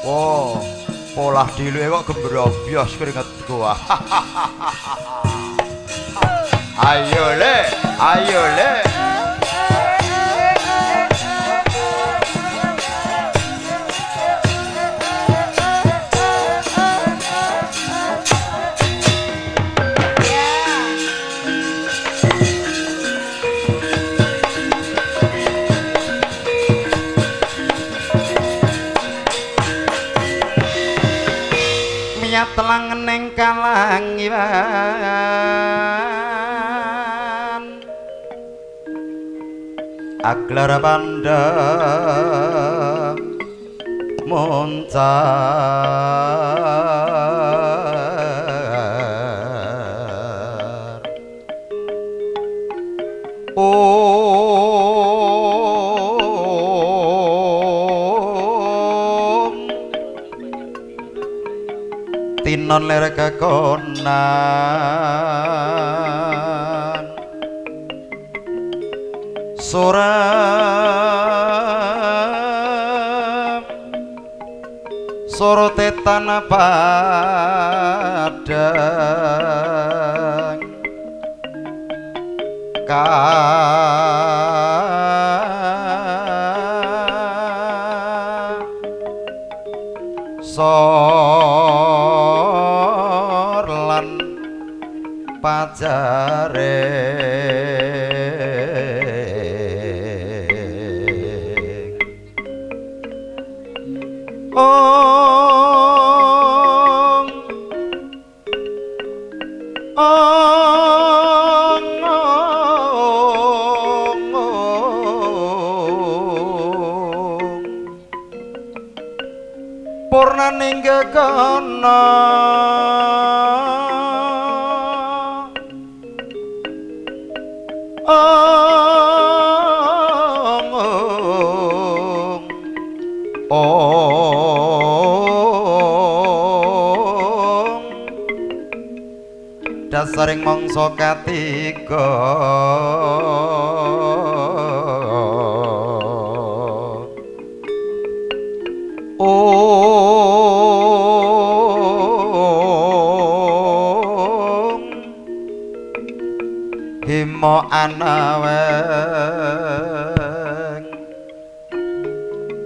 Wah, polah diluke kok gembrobyos keringetku. Ayo le, ayo le. Telang neng kalangiwan aglar pandang moncar tinon ler kekonan suram sorote tanah padang sor lan pajare ong ong ong ong purnaning gegono ong ong dasaring mangsa katiga ong hima anaweng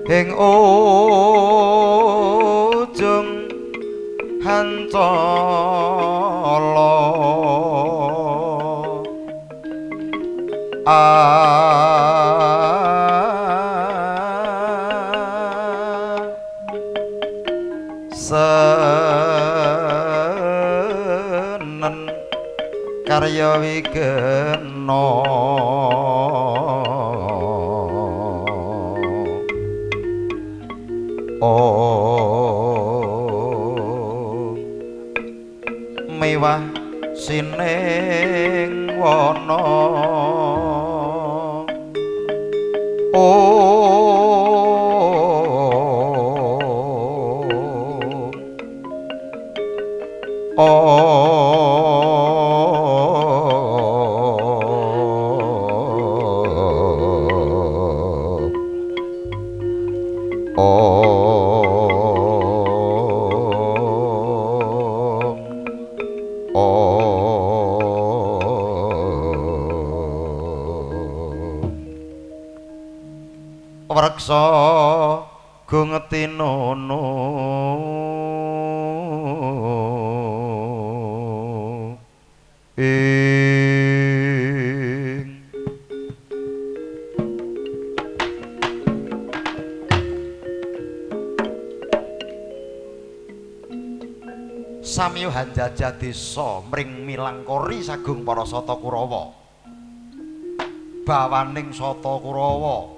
ing ujung hancala Senen karya wigena oh mewah sining wana oh Wreksa gungetinono ing Samyo hanjajah desa mring milangkori sagung para Sata Kurawa. Bawaning Sata Kurawa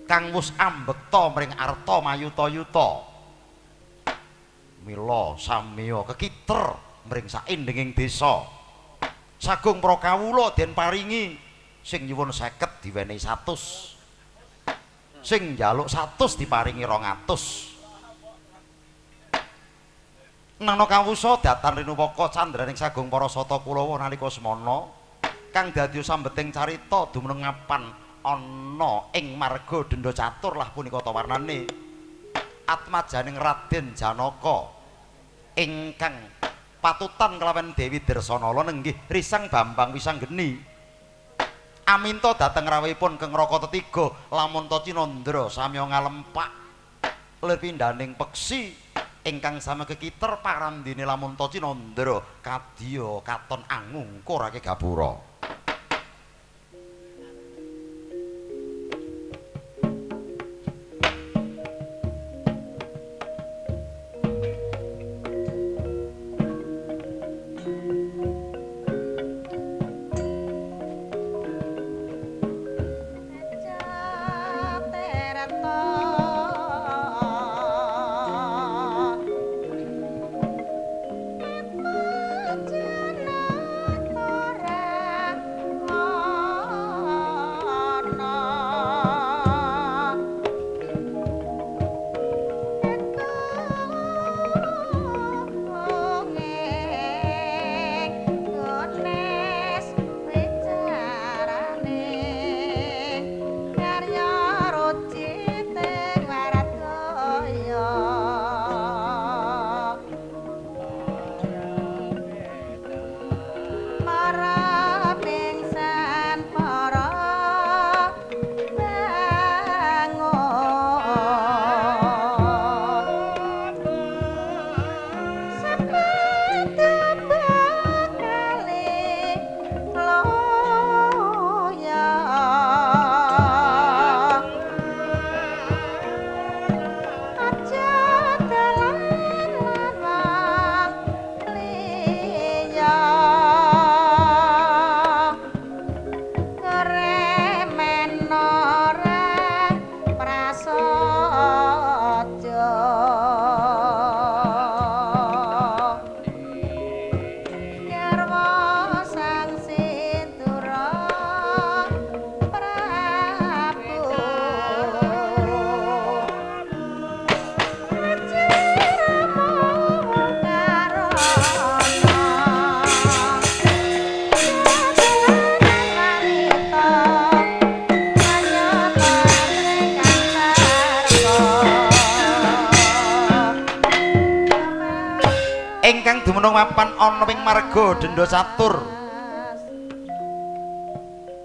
kang wus ambekta mring arta mayuta-yuta. Mila samya kekiter mring saindenging desa. Sagung para kawula den paringi sing nyuwun 50 diwenehi 100. Sing njaluk 100 diparingi 200. Nana kawusa datan rinuwaka candraning sagung para Sata Kurawa nalika semana kang dadi sambeting carita dumunung ngapan ana ing marga Denda Catur lah punika tawarnane atmajaning Raden Janaka ingkang patutan kelawan Dewi Dresanala nenggih Risang Bambang Wisanggeni aminta dhateng rawuhipun Keng Raka Tetiga Lamunta Cinandra samya ngalempak lir pindhaning peksi ingkang sami kekiter parandene Lamunta Cinandra kadya katon angungkurake gapura. Ingkang dumunung mapan ana ing marga Denda Catur.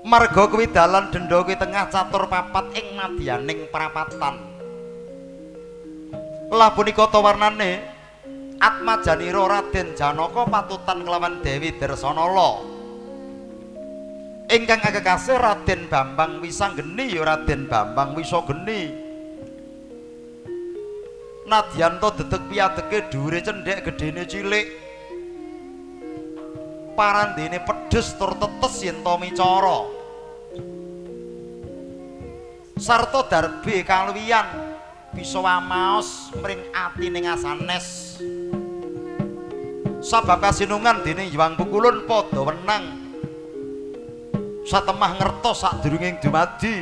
Marga kuwi dalan Denda kuwi tengah catur papat ing madyaning prapatan. Lah punika tawarnane atmajanira Raden Janaka patutan kelawan Dewi Dresanala. Ingkang akekasih Raden Bambang Wisanggeni ya Raden Bambang Wisageni. Nadyan to dedeg piadege dhuwure cendhek gedene cilik. Parandene pedes tur tetes yen to micara. Sarta darbe kaluwihan bisa wamaos mring atine ngasanes. Sabab kasinungan dening Hyang Pukulun padha wenang. Satemah ngertos sadurunging dumadi.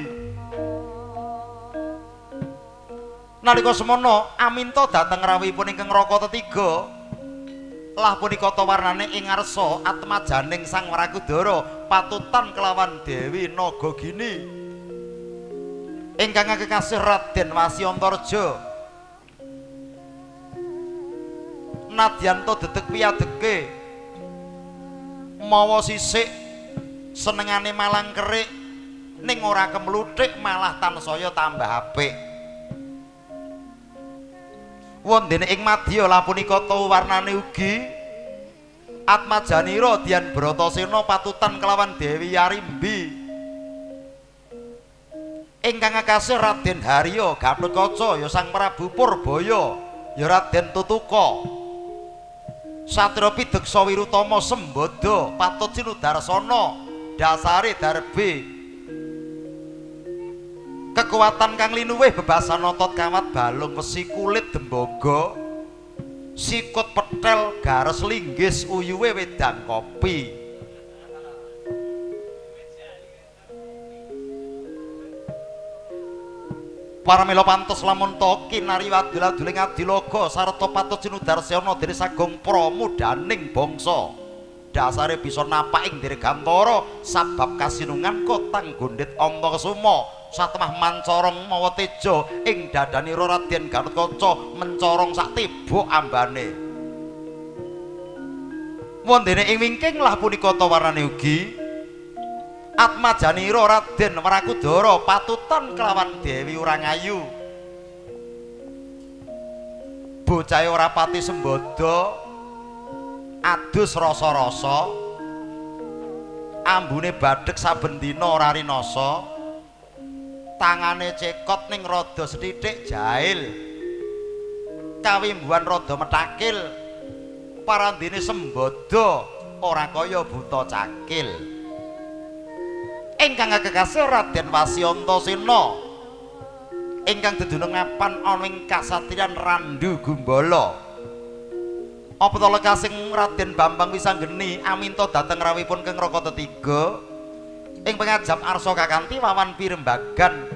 Nalika semana aminta dhateng rawuhipun ingkang Raka tetiga. Lah punika warnane ing ngarsa atmajaning Sang Wrakudara patutan kelawan Dewi Nagagini. Ingkang kekasih Raden Wasyantarja. Nadyan to dedeg piadege mawa sisik senengane malang kerik ning ora kemluthik malah tansaya tambah apik. Wondene ing madya la punika warnane ugi atmajanira Dian Bratasena patutan kelawan Dewi Arimbi. Ingkang kekasih Raden Harya Gatotkaca ya Sang Prabu Purbaya ya Raden Tutuka. Satria Pideksa Wirutama Sembada patut sinudarsana dasare darbe kekuatan kang linuwih bebasan otot kawat balung wesi kulit dembaga sikut petel gares linggis uyuwe wedang kopi. Paramila pantes lamun ta kinari wadul-aduling adilaga sarta patut sinudarsana dene sagung pramudaning bangsa. Dasare bisa napak ing dirgantara sabab kasinungan kotang gondit Antakesuma satemah mancorong mawa teja ing dadanira Raden Gatotkaca mencorong sak tibuk ambane. Wondene ing wingking lah punika ta warnane ugi atmajanira Raden Wrakudara patutan kelawan Dewi Urangayu. Bocahe ora pati sembada, adus rasa-rasa, ambune badhek saben dina ora rinasa, tangane cekot ning rada sethithik jahil, kawimbuhan rada metakil, parandene sembada ora kaya buta cakil. Ingkang kekasih Raden Wasyantasena ingkang dedunung ngapan ana ing kasatriyan Randu Gumbala. Apa ta lekasing Raden Bambang Wisanggeni aminta dhateng rawuhipun Keng Raka tetiga ing pangajap arsa kakanthi wawan pirembagan.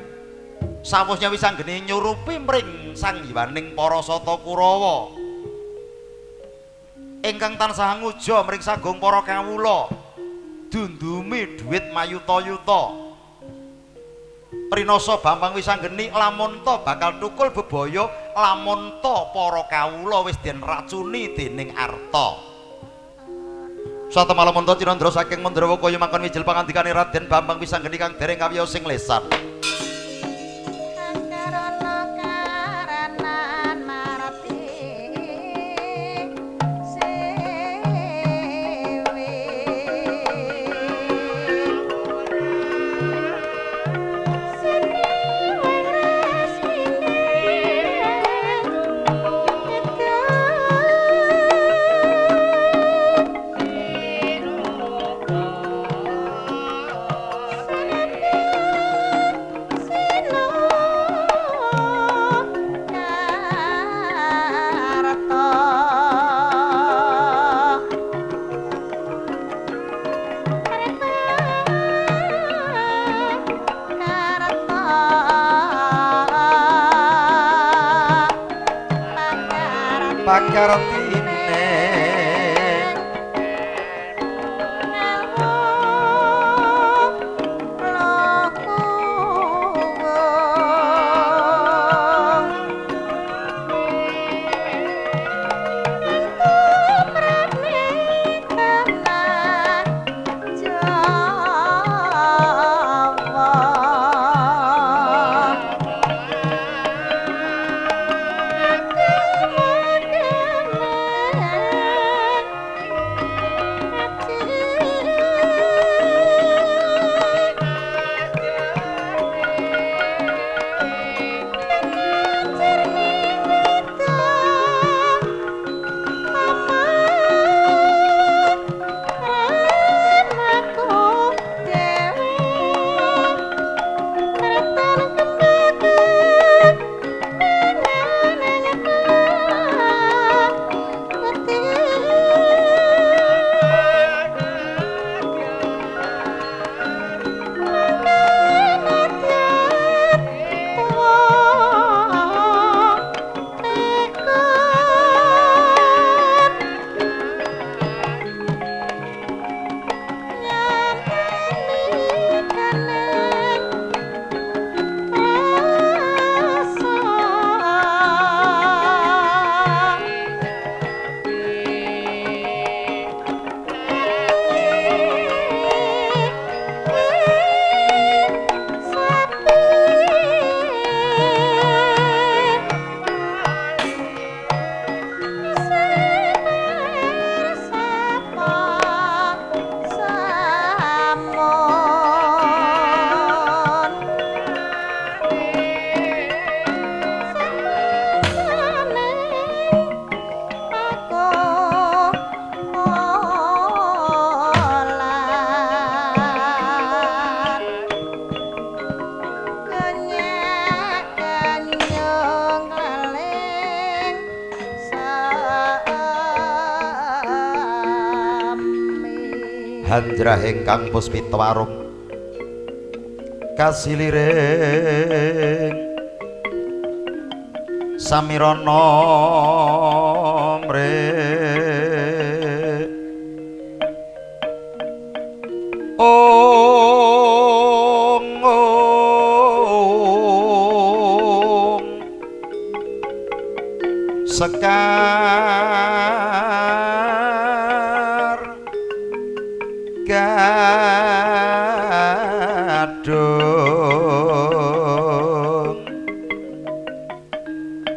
Sawusnya Wisanggeni nyurupi mring sang hywaning para sata Kurawa ingkang tansah nguja mring sagung para kawula. Dundumi duit mayuta-yuta. Rinasa Bambang Wisanggeni lamun ta bakal tukul bebaya lamun ta para kawula wis den racuni dening arta. Satemah lamun ta Cinandra saking Mandrawa kaya mangkon wijil pangandikane Raden Bambang Wisanggeni kang dereng kawiyos sing lesan. Pakartine Hanjrah ingkang puspita arum kasiliring samirana mre ong ong sekar gadung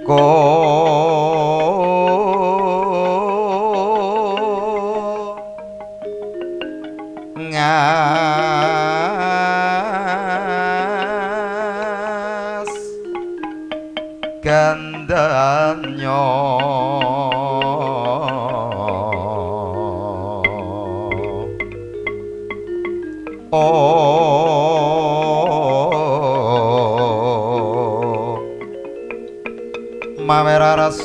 ko ngas gandanyo oh maweraras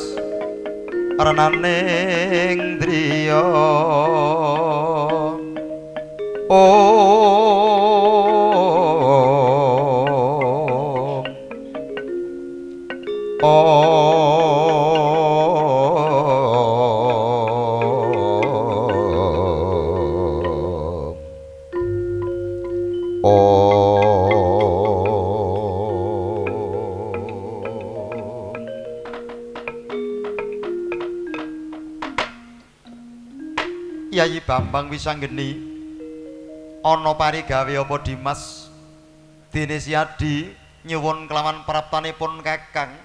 renaning driya om om om. Yayi Bambang Wisanggeni ana parigawe apa Dimas? Dene Siadi nyuwun kelawan praptanipun Kakang.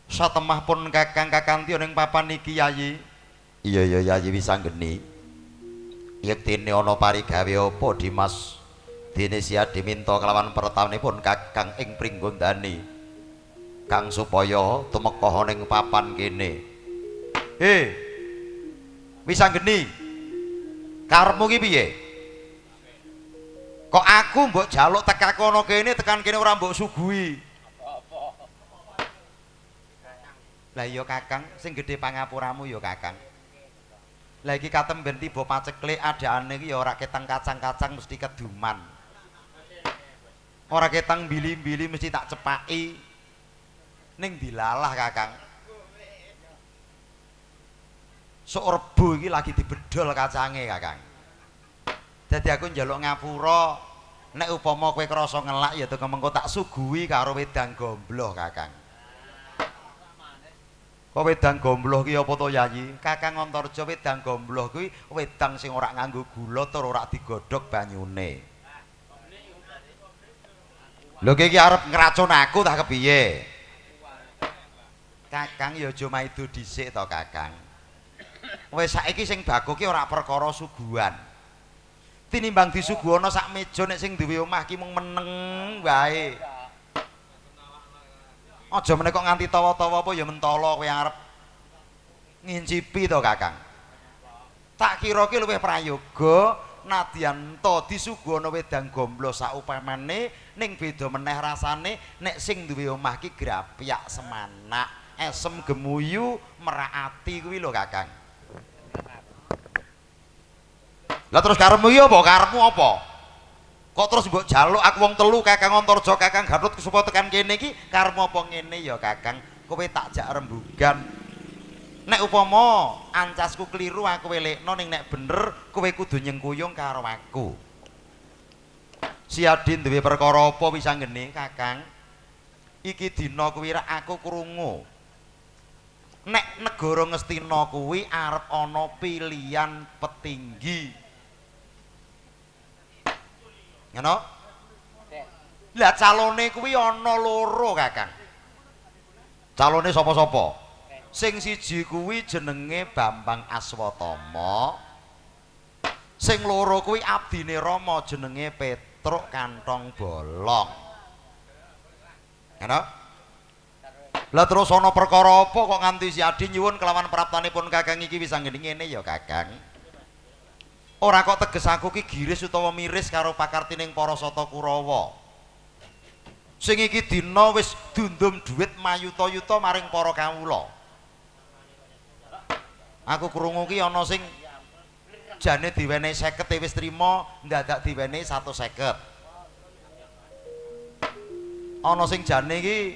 Satemah pun Kakang kakanthi ning papan iki Yayi. Iya ya Yayi Wisanggeni. Yektine ana parigawe apa Dimas? Dene Siadi minta kelawan praptanipun Kakang ing Pringgondani kang supaya tumeka ning papan kene. He Wisanggeni, karepmu ki piye? Kok aku mbok jaluk teka kono kene tekan kene ora mbok suguhi? Lah iya Kakang, sing gedhe pangapuramu ya Kakang. Lah iki katemben tiba paceklik adakane iki ya ora ketang kacang-kacang mesti keduman. Ora ketang bili-bili mesti tak cepaki. Ning dilalah Kakang. Sok rebo iki lagi dibedol kacange Kakang. Dadi aku njaluk ngapura nek upama kowe krasa ngelak ya teko mengko tak suguhi karo wedang gombloh Kakang. Kok wedang gombloh ki apa to Yayi? Kakang Antarja wedang gombloh kuwi wedang sing ora nganggo gula tur ora digodhog banyune. Lho iki arep ngracun aku ta kepiye? Kakang ya aja maido dhisik to Kakang. Wis saiki sing baku ki ora perkara suguhan. Tinimbang disuguhana sak meja nek sing duwe omah ki mung meneng wae. Aja meneh kok nganti tawa-tawa apa ya mentala kowe arep ngincipi to Kakang. Tak kira ki luwih prayoga nadyan ta disuguhana wedang gombloh saupamane ning beda meneh rasane nek sing duwe omah ki grapyak semanak, esem gemuyu merak ati kuwi lho Kakang. Lah terus karepmu iki apa? Karepmu apa? Kok terus mbok jaluk aku wong telu Kakang Antarja, Kakang Gatot supaya tekan kene iki karepmu apa ngene ya Kakang? Kowe tak jak rembugan. Nek upama ancasku keliru aku elekno, ning nek bener kowe kudu nyengkuyung karo aku. Siadi duwe perkara apa Wisanggeni Kakang? Iki dina kuwi rak aku krungu. Nek negara Ngastina kuwi arep ana pilihan petinggi. Ngono? Lah calone kuwi ana loro Kakang. Calone sapa-sapa? Sing siji kuwi jenenge Bambang Aswatama. Sing loro kuwi abdine Rama jenenge Petruk Kantong Bolong. Ngono? Lah terus ana perkara apa kok nganti Siadi nyuwun kelawan praptanipun Kakang iki Wisanggeni ngene ya Kakang. Ora kok teges aku ki giris utawa miris karo pakartining para sata Kurawa. Sing iki dina wis dundum dhuwit mayuta-yuta maring para kawula. Aku krungu ki ana sing Jane diwenehi 50 wis trima, ndadak diwenehi 150. Ana sing jane iki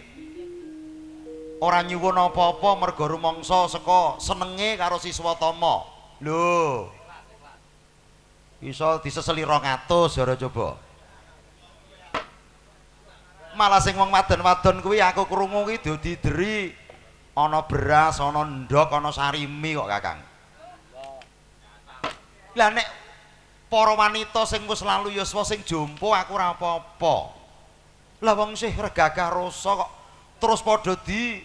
ora nyuwun apa-apa mergo rumangsa saka senenge karo Siswatama. Lho. Iso diseseli 200 ora coba. Malah sing wong wadon-wadon kuwi aku krungu kuwi dideri ana beras, ana ndhog, ana sarimi kok Kakang. Lah nek para wanita sing wis lalu yuswa sing jompo aku ora apa-apa. Lah wong sih regagah rasa kok terus padha di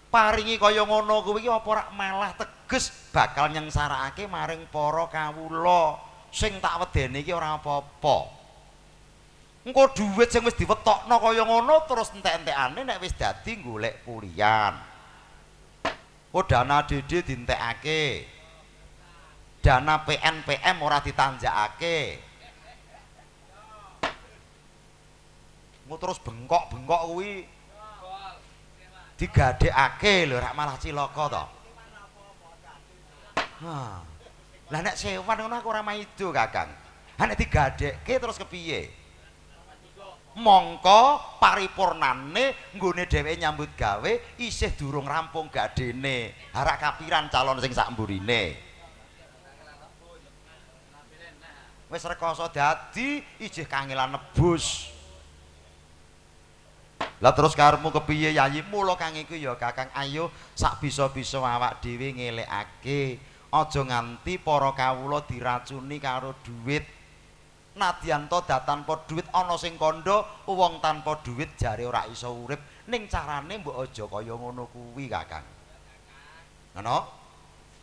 paringi kaya ngono kuwi apa rak malah teges bakal nyengsarakake maring para kawula sing tak wedeni iki ora apa-apa. Engko dhuwit sing wis diwetokno kaya ngono terus entek-entekane nek wis dadi golek pulian. Oh dana DD dientekake. Dana PNPM ora ditanjakake. Engko terus bengkok-bengkok kuwi digadhekake lho rak malah cilaka to. Hah. Lah nek sewan ngono aku ora maido Kakang. Ha nek digadhekke terus kepiye? Mongko paripurnane nggone dheweke nyambut gawe isih durung rampung gadene. Harak kapiran calon sing sak mburine. Wis rekoso dadi ijih kangelan nebus. Lah terus karepmu kepiye Yayi? Mula kang iku ya Kakang, ayo sak bisa-bisa awak dhewe ngelekake. Aja nganti para kawula diracuni karo dhuwit. Nadyan to tanpa dhuwit ana sing kandha wong tanpa dhuwit jare ora iso urip. Ning carane mbok aja kaya ngono kuwi Kakang. Ngono?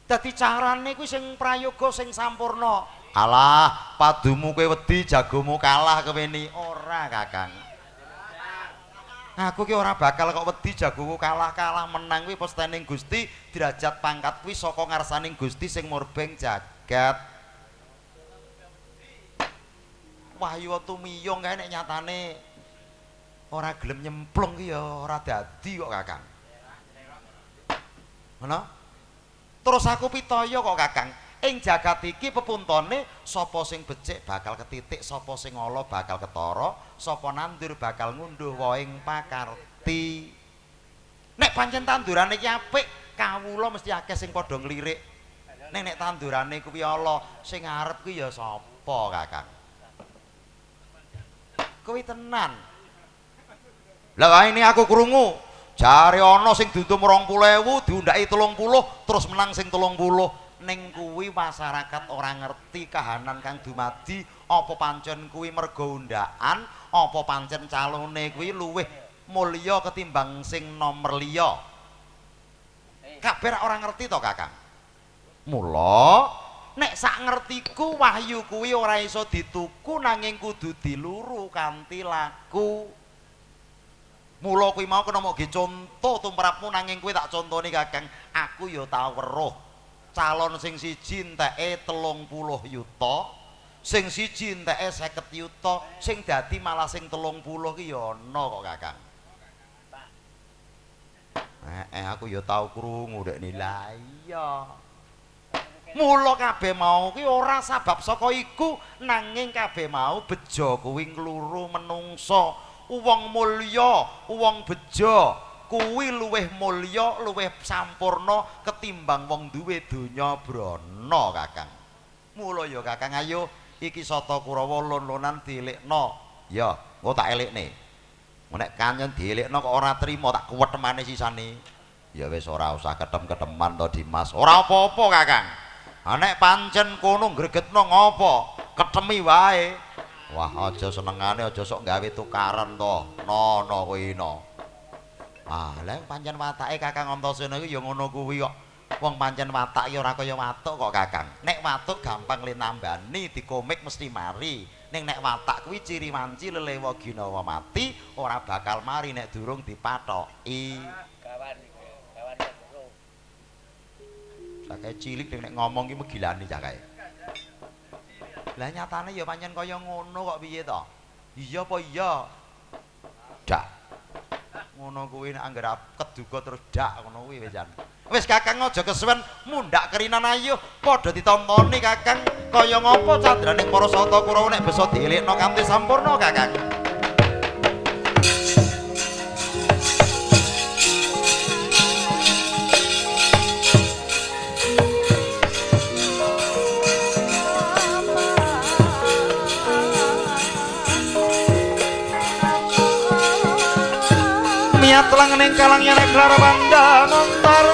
Dadi carane kuwi sing prayoga sing sampurna. Alah, padumu kowe wedi jagomu kalah kowe ni. Ora Kakang. Aku ki ora bakal kok wedi jagoku kalah-kalah menang kuwi postening Gusti, derajat pangkat kuwi saka ngarsaning Gusti sing murbeng jagat. Wahyu tumiyung kae nek nyatane ora gelem nyemplung ki ya ora dadi kok Kakang. Ngono? Terus aku pitaya kok Kakang, ing jagat iki pepuntone sapa sing becik bakal ketitik, sapa sing ala bakal ketara, sapa nandur bakal ngunduh wohing pakarti. Nek pancen tandurane iki apik, kawula mesti akeh sing padha nglirik. Ning nek tandurane kuwi ala, sing arep kuwi ya sapa Kakang? Kuwi tenan. Lah ini aku krungu, jare ana sing diuntum 20.000, diundhaki 30, terus menang sing 30. Ning kuwi masyarakat ora ngerti kahanan kang dumadi, apa pancen kuwi mergo undhakan, apa pancen calone kuwi luwih mulya ketimbang sing nomer liya. Kabeh ora ngerti to Kakang. Mula nek sak ngertiku wahyu kuwi ora iso dituku nanging kudu diluru kanthi laku. Mula kuwi mau kena mok ge conto tumrapmu nanging kuwi tak contoni Kakang, aku ya tau weruh calon sing siji enteke 30 yuta, sing siji enteke 50 yuta, sing dadi malah sing 30 ki ya ana kok Kakang. Aku ya tau krungu dek nilai iya. Mula kabeh mau kuwi ora sabab saka iku, nanging kabeh mau bejo kuwi ngluru menungsa. Wong mulya, wong bejo kuwi luwih mulya, luwih sampurna ketimbang wong duwe donya brana Kakang. Mula ya Kakang ayo iki Sata Kurawa lon-lonan dielikno. Ya, engko tak elikne. Nek kanyen dielikno kok ora trima tak kuwetemane sisane. Ya wis ora usah ketem-keteman to Dimas. Ora apa-apa Kakang. Ha nek pancen kono gregetno ngopo? Ketemi wae. Wah, aja senengane aja sok gawe tukaran to. No kuwi no. Ah, lha pancen watake Kakang Antasena iki ya ngono kuwi kok. Wong pancen watak ya ora kaya watuk kok Kakang. Nek watuk gampang le nambani, dikomik mesti mari. Ning nek watak kuwi ciri wanci lelewa ginawa mati, ora bakal mari nek durung dipathoki. Gawan gawan loro. Cakae cilik nek ngomong ki megilani cakae. Lah nyatane ya pancen kaya ngono kok piye to? Iya apa iya? Dak. Ngono kuwi nek anggere keduga terus dak ngono kuwi wisan. Wis Kakang aja kesuwen mundhak kerinan ayo padha ditontoni Kakang kaya ngapa candraning para sata Kurawa nek bisa dielikno kanthi sampurna Kakang. Miat lang ning kalang yen Clara banda montor.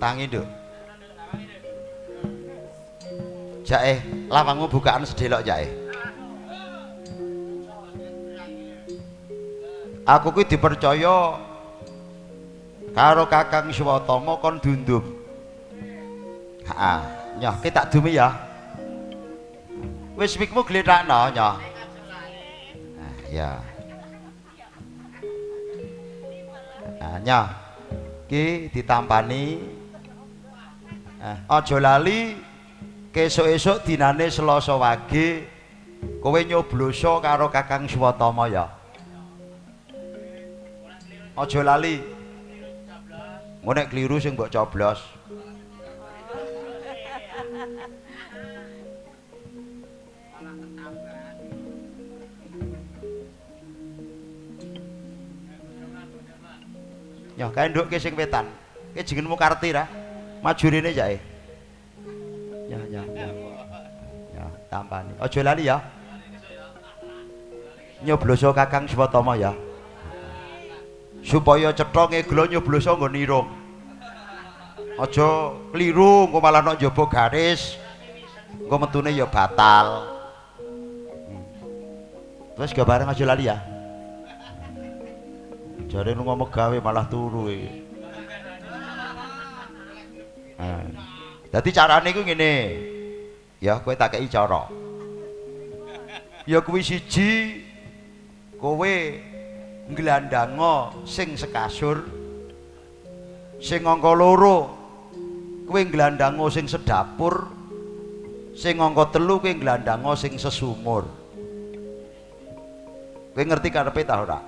Tangi nduk. Jae, lawangmu bukaan sedelok jae. Aku kuwi dipercaya karo Kakang Swatama kon dundum. Heeh, nyoh ki tak dumi ya. Wis mikmu glethakno nyoh. Nah, ya. Nah, nyoh. Ki ditampani. Aja lali kesuk-esuk dinane Selasa wage kowe nyobloso karo Kakang Swatama ya. Aja lali. Engko nek kliru sing mbok coblos. Nyoh kae nduk ki sing wetan. Ki jenengmu Karti ra? Maju rene jae. Ya ya ya. Ya, tampani. Aja lali ya. Nyobloso Kakang Swatama ya. Supaya cetha ngeglo nyobloso nggon irung. Aja kliru engko malah nok njaba garis. Engko metune ya batal. Terus gak bareng aja lali ya. Jare lunga megawe malah turu iki. Dadi carane iku ngene. Ya kowe tak kei cara. Ya kuwi siji kowe nglandanga sing sekasur. Sing angka loro kowe nglandanga sing sedapur. Sing angka telu kowe nglandanga sing sesumur. Kowe ngerti karepe ta ora?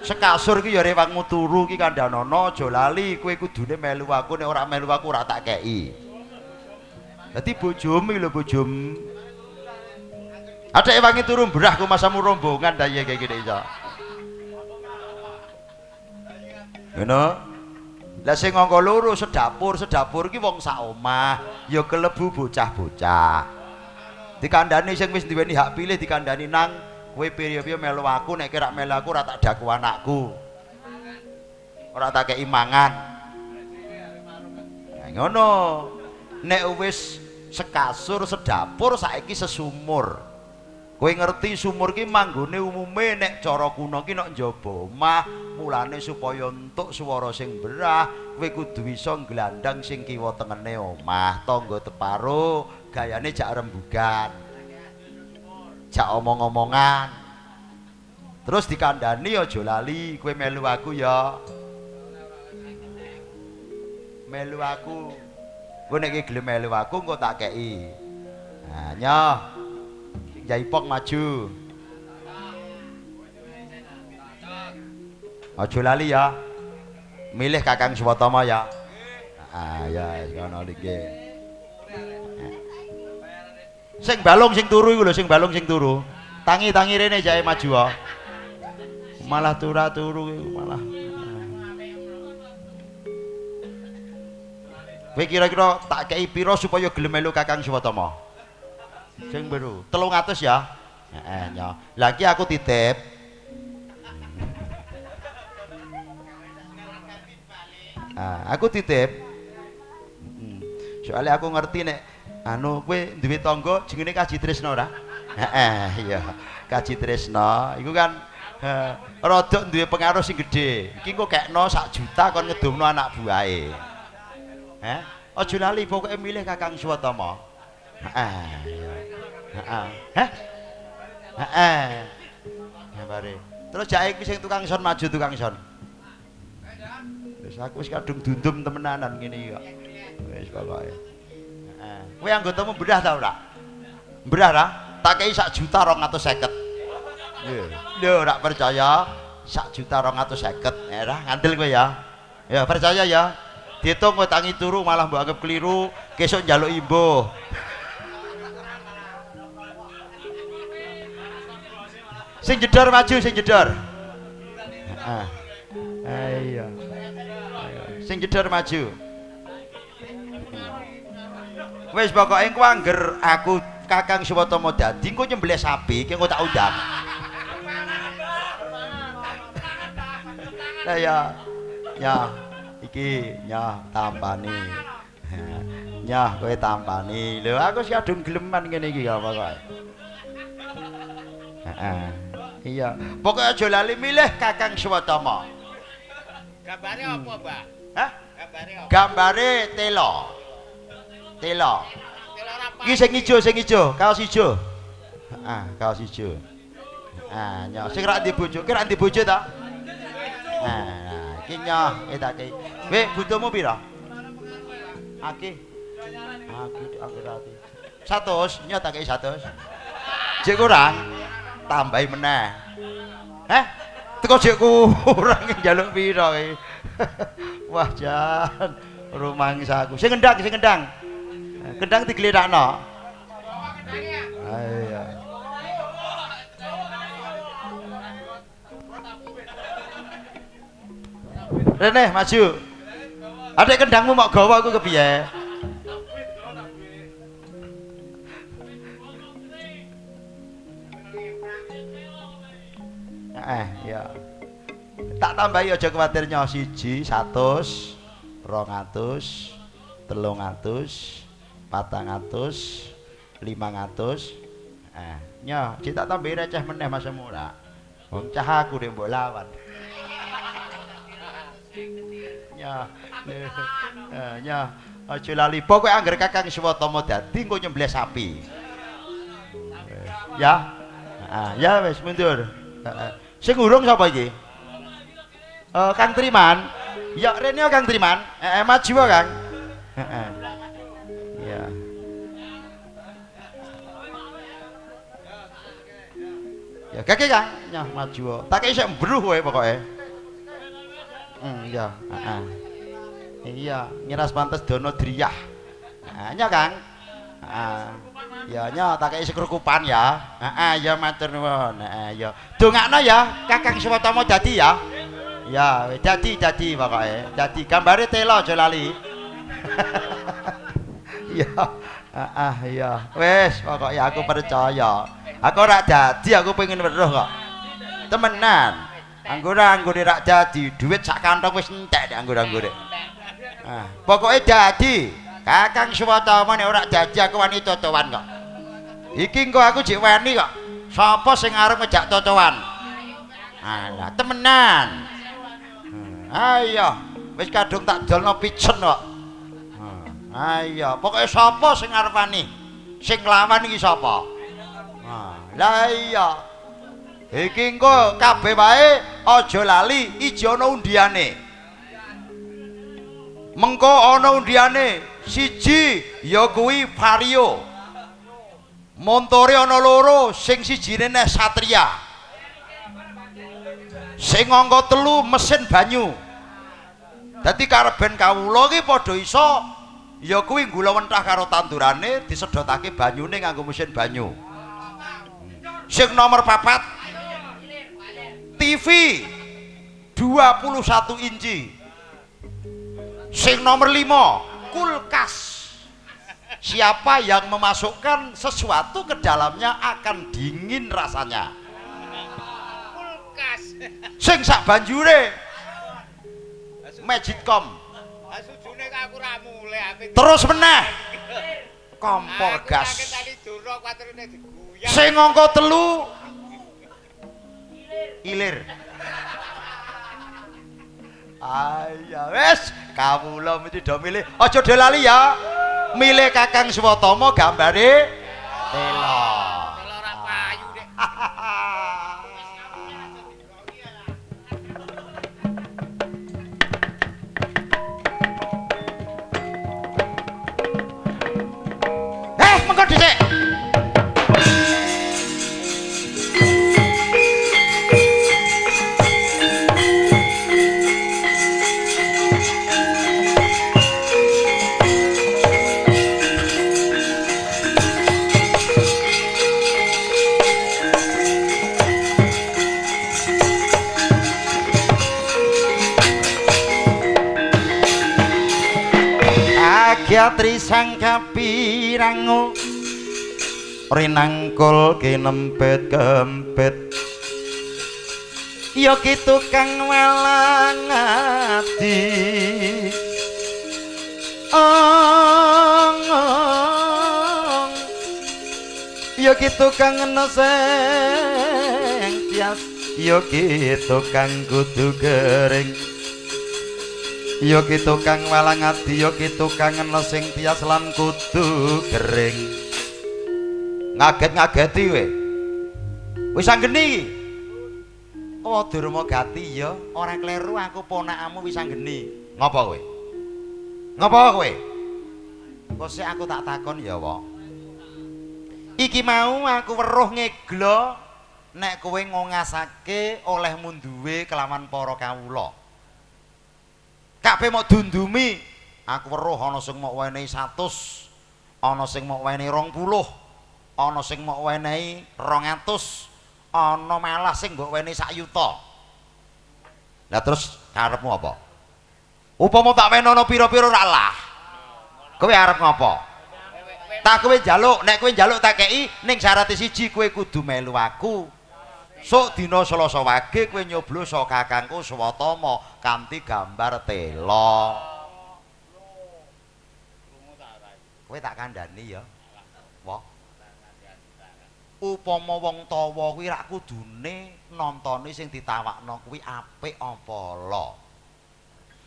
Sekasur iki ya rewangmu turu iki kandhanono aja lali kowe kudune melu aku nek ora melu aku ora tak kei. Dadi bojomu iki lho bojomu. Adek wangi turu mbrah ku masamu rombongan ta iya kaya gini iso. Ngono. Lah sing angka loro sedapur, sedapur iki wong sak omah ya kelebu bocah-bocah. Dikandhani sing wis duweni hak pilih dikandhani nang kowe piye-piye melu aku nek kira melu aku ora tak daku anakku. Ora tak kei mangan. Ngono. Nek wis sekasur sedapur saiki sesumur. Kowe ngerti sumur ki manggone umume nek cara kuno ki nek njaba omah, mulane supaya entuk swara sing berah, kowe kudu iso nglandang sing kiwa tengene omah, tangga teparo, gayane jak rembugan. Jak omong-omongan. Terus dikandani aja lali, kowe melu aku ya. Melu aku. Kowe nek gelem melu aku engko tak kei. Nah, nyoh. Sing jaipong maju. Aja lali ya. Milih Kakang Suwatama ya. Ah ya, ngono iki. Sing balung sing turu iku lho, sing balung sing turu. Tangi-tangi rene jae maju ah. Malah turu iku malah. Kowe kira-kira tak kei pira supaya gelem melu Kakang Suwatama? Sing baru 300 ya. Heeh, ya. Lah iki aku titip. Ah, aku titip. Soalnya aku ngerti nek anu kowe duwe tangga jenenge Kaji Tresna ora? Heeh, iya. Kaji Tresna iku kan rodok duwe pengaruh sing gedhe. Iki engko kekno 1 juta kon ngedumno anak buahe. Heh, aja lali pokoke milih Kakang Suwatama. Heeh, iya. Heeh. Heh? Heeh. Gambare. Terus jake iki sing tukang son maju tukang son. Wis aku wis kadung dundum temenanan ngene iki kok. Wis pokoke. Heeh. Kowe anggotamu berah ta ora? Berah ra? Tak kei 1.250.000. Nggih. Lho ora percaya 1.250.000. Eh ra ngandel kowe ya. Ya percaya ya. Diitung kowe tangi turu malah mbok anggap keliru, kesuk njaluk imbuh. Sing jedor maju, sing jedor. Heeh. Ayo. Sing jedor maju. Wis pokoke engko angger aku Kakang Suwatama dadi engko nyembelih sapi, iki engko tak undang. Lah ya. Ya. Iki nyah tampani. Nyah kowe tampani. Lho aku wis kadung geleman ngene iki ya pokoke. Heeh. Iya. Pokoke aja lali milih Kakang Suwatama. Gambare apa, Mbah? Hah? Gambare apa? Gambare telo. Telo. Iki sing ijo, sing ijo, kaos ijo. Heeh, kaos ijo. Heeh, nyoh sing rak ndek bojo, ki rak ndek bojo ta? Nah, iki nyoh, tak kei. Weh, butuhmu pira? Akeh. Akeh akeh ati. 100, nyoh tak kei 100. Jek kurang, tambahi meneh. Heh? Teko jek kurang njaluk pira iki? Wah, jan rumangsaku. Sing kendang, sing kendang. Kendang digletakno. Ayo. Rene maju. Adek kendangmu mok gawa aku kepiye? Ya. Tak tambahi aja kuwatir nyoh 1, 100, 200, 300, 400, 500. Nyoh, cek tak tambahi receh meneh Mas ora. Wong cah aku ndek mbok lawan. Nyoh. Nyoh, aja lali pokoke angger Kakang Suwatama dadi engko nyembelih sapi. Ya. Heeh, ya wis mundur. Heeh. Sing urung sapa iki? Kang Triman. Ya rene Kang Triman. Heeh, maju Kang. Heeh. Iya. Ya kake Kang, nyah maju. Tak kei sik mbruh kowe pokoke. Iya, heeh. Iya, ngiras pantes dono driyah. Heeh, nyah Kang. Heeh. Ya nyoh tak kei sekrukupan ya. Heeh, ya matur nuwun. Heeh, ya. Dongakno ya Kakang Suwatama dadi ya. Ya, dadi dadi pokoke. Dadi gambare telo aja lali. Ya, heeh, ya. Wis pokoke aku percaya. Aku ora dadi, aku pengen weruh kok. Temenan. Anggone rak dadi, dhuwit sak kantong wis entek nek anggur-anggure. Ah, pokoke dadi Kakang Suwatama nek ora dadi aku wani totowan kok. Iki engko aku jek wani kok. Sapa sing arep ngejak totowan? Alah, temenan. Ayo, wis kadung tak dolno pijen kok. Ayo, pokoke sapa sing arep wani? Sing nglawan iki sapa? Lah iya. Iki engko kabeh wae aja lali iji ana undiane. Mengko ana undiane siji ya kuwi Vario. Montore ana loro, sing sijine neh Satria. Sing angka 3 mesin banyu. Dadi kareben kawula iki padha iso ya kuwi gula wentah karo tandurane disedhotake banyune nganggo mesin banyu. Sing nomor 4 TV 21 inci. Sing nomor 5 kulkas. Siapa yang memasukkan sesuatu ke dalamnya akan dingin rasanya. Kulkas. Sing sak banjure Magicom. Terus meneh kompor gas. Sing angka 3 ilir. Ayo wis kawula mesti do milih. Aja do lali ya. Milih Kakang Suwatama gambare telo. Telo ora payu nek. Mengko dhisik. Agyatri sang kapirangu rinangkul kinempit kempit ya ki tukang welang ati ong ya ki tukang neseng tias ya ki tukang kudu kering ya ki tukang welang ati ya ki tukang neseng tias lan kudu kering. Ngaget-ngageti kowe. Wis anggeni iki. Oh, Durma Gati ya, ora kleru aku ponakanmu wis anggeni. Ngopo kowe? Ngopo kowe? Kok sik aku tak takon ya, Wok. Iki mau aku weruh ngeglo nek kowe ngongasake olehmu duwe kelawan para kawula. Kabeh mok dundumi, aku weruh ana sing mok wenehi 100, ana sing mok wenehi 20. Ana sing mok wenehi 200, ana malah sing mbok wenehi 1 yuta. Lah terus karepmu apa? Upama tak wenono pira-pira ora lah. Kowe arep ngopo? Tak kowe njaluk, nek kowe njaluk tak kei ning syarate siji kowe kudu melu aku. Sok dina Selasa wage kowe nyoblos saka kakangku Suwatama kanthi gambar tela. Kowe tak kandhani ya. Wah. Upama wong tawa kuwi rak kudune nontoni sing ditawakno kuwi apik apa ala.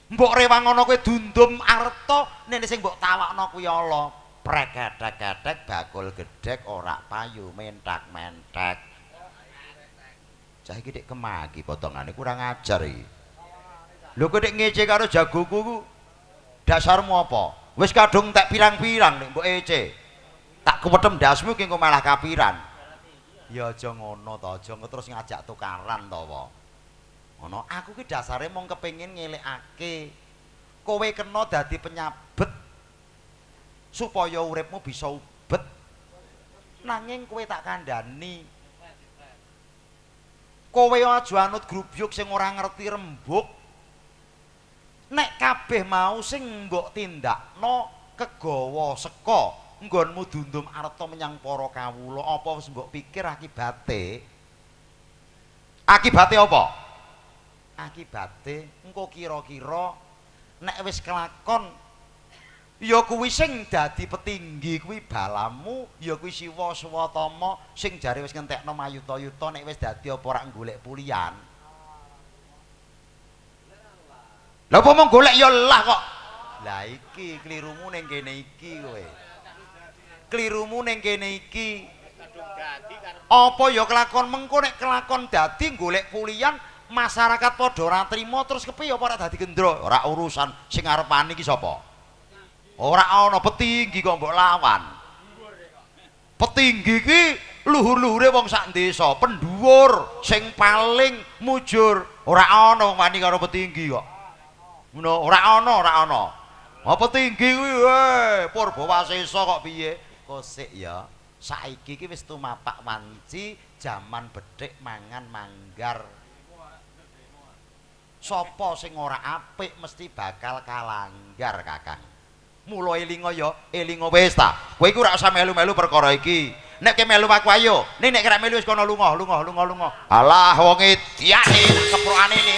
Mbok rewangono kowe dundum arta nene sing mbok tawakno kuwi ala. Prek-ketek-ketek bakul gedhek ora payu mentak-mentek. Cah iki dik kemaki potongane kurang ajar iki. Lho kowe dik ngece karo jagoku ku dasarmu apa? Wis kadung tek pirang-pirang nek mbok ece. Tak kuwetem ndasmu ki engko malah kapiran. Ya aja ngono to, aja terus ngajak tukaran to, Pak. Ngono, aku ki dasare mung kepengin ngelekake kowe kena dadi penyabet supaya uripmu bisa ubet. Nanging kowe tak kandhani. Kowe aja anut grubyuk sing ora ngerti rembug. Nek kabeh mau sing mbok tindakno kegawa seka nggonmu dundum arta menyang para kawula, apa wis mbok pikir akibate? Akibate apa? Akibate engko kira-kira Nek wis kelakon ya kuwi sing dadi petinggi kuwi balamu, ya kuwi Siwa Swatama sing jare wis ngentekno mayuta-yuta nek wis dadi apa ora golek pulian. Lha apa mung golek ya lah kok. Lah iki klirumu ning kene iki kowe. Klirumu ning kene iki. Apa ya kelakon mengko nek kelakon dadi golek pulian masyarakat padha ora trima terus kepiye apa ora dadi gendro? Ora urusan sing arep wani iki sapa? Ora ana petinggi kok mbok lawan. Petinggi iki luhur-luhure wong sak desa, pendhuwur sing paling mujur. Ora ana wong wani karo petinggi kok. Ngono, ora ana, ora ana. Ha petinggi kuwi Purbawasesa kok piye? Kosik ya. Saiki iki wis tumapak wanci jaman bedhek mangan manggar. Sapa sing ora apik mesti bakal kalanggar, Kakang. Mula elinga ya, elinga wis ta. Kowe iku ora usah melu-melu perkara iki. Nek ke melu aku ayo. Nek nek ora melu wis kono lunga, lunga, lunga, lunga. Alah wong ediane keprokane ini.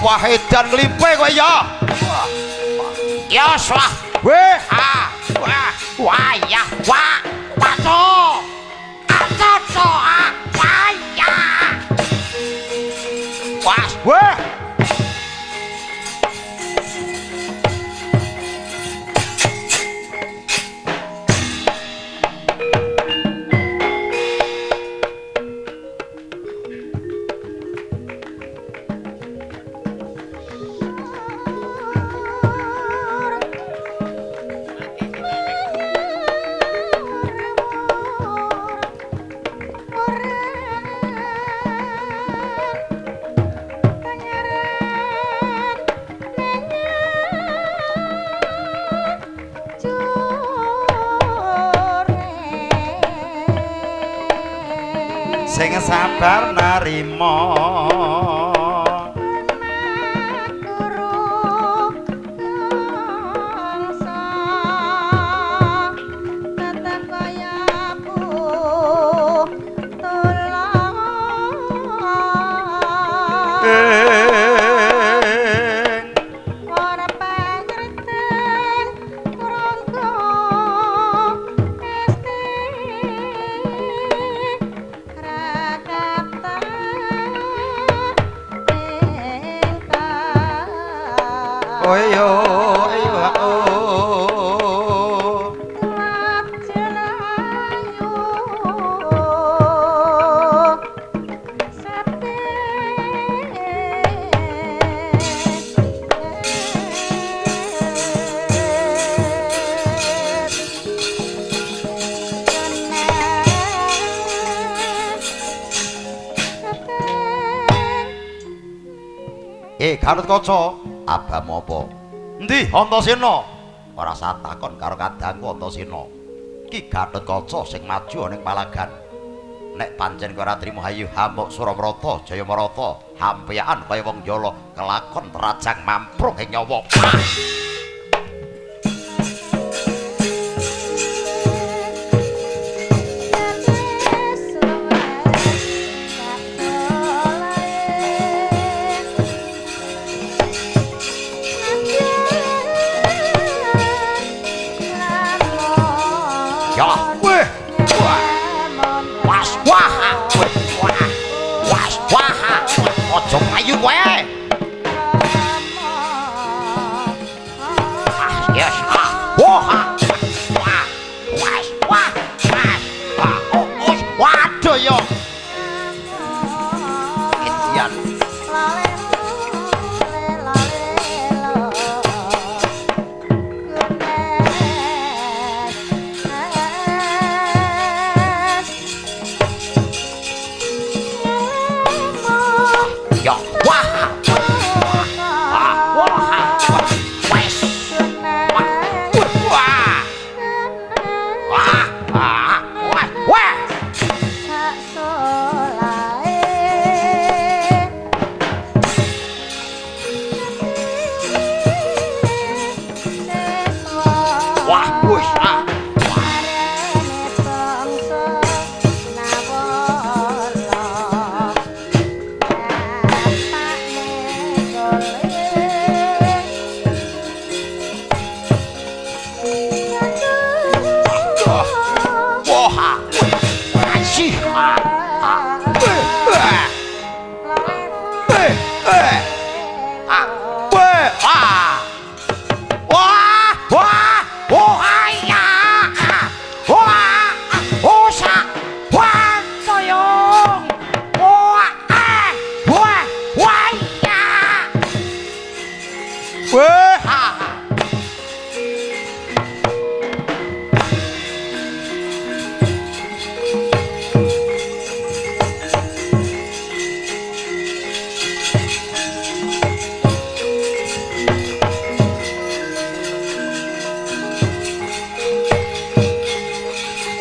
Wah edan nglimpe kowe ya. Ya wah. Weh ah. Wah, wah ya, wah, waco, aco, ah, wah ya, wah, wah. Sing sabar narima guru bangsa tetep kaya tolong ora pangerten rangga esti Oyo ayo oh Gatotkaca, abamu apa? Endi Antasena? Ora usah takon karo kadangku Antasena. Ki Gatotkaca sing maju ning palagan. Nek pancen kowe ora trimo hayu hamuk Suramarata, Jayamarata, hampiyakan kaya wong jala kelakon terajang mamprung ing nyawa. Aja payu kowe. Ah, yes. Ah, wah. Wah. Wah, wah. Wah, oh, oh, waduh yo. Kesian.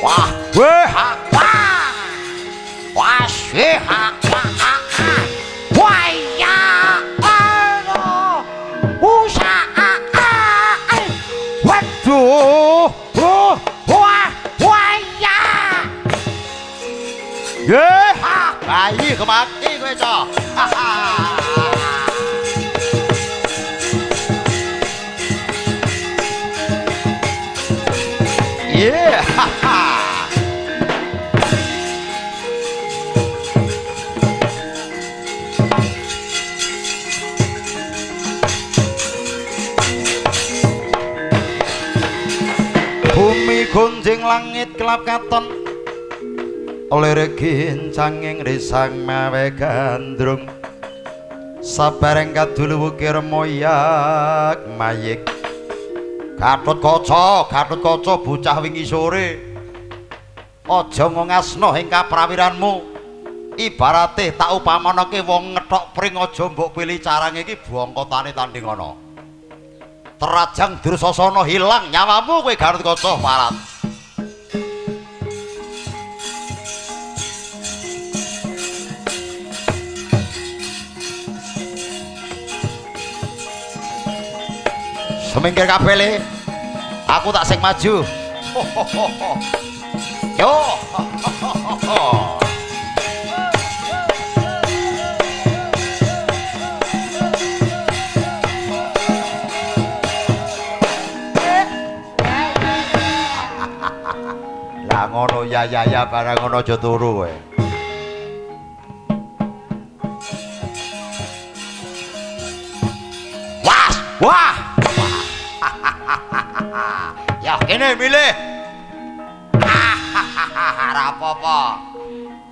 Wah, weh, ha, wah. Wah, sih, ha, wah, ha, ha. Wah, ya, ano. Usa, a, a, ai. Waduh, oh, wah, wah, ya. Ye, ha, bayi kemati kowe, Cok. Ha, ha. Yeah, ha, ha. Bumi gonjing langit kelap katon, lir gincanging risang mawe gandrung, sabareng kadul wukir moyak mayik. Gatot kaca bocah wingi sore, aja ngongasna ing kaprawiranmu. Ibarate tak upamanake wong ngethok pring aja mbok pilih carange iki bongkotane tanding ana. Terajang Dursasana hilang nyawamu kowe Gatot Kaca parat. Semingkir kabeh le. Aku tak sing maju. Yo. Lah ngono ya ya ya barang ngono aja turu kowe. Was, wah. Ya kene milih. Ora apa-apa.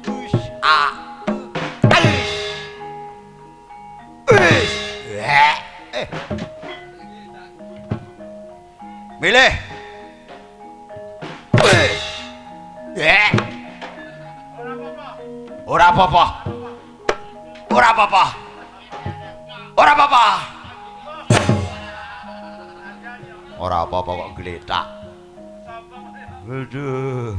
Wis a. Wis. Eh. Milih. Wis. Eh. Ora apa-apa. Ora apa-apa. Ora apa-apa. Ora apa-apa kok gletak. Aduh.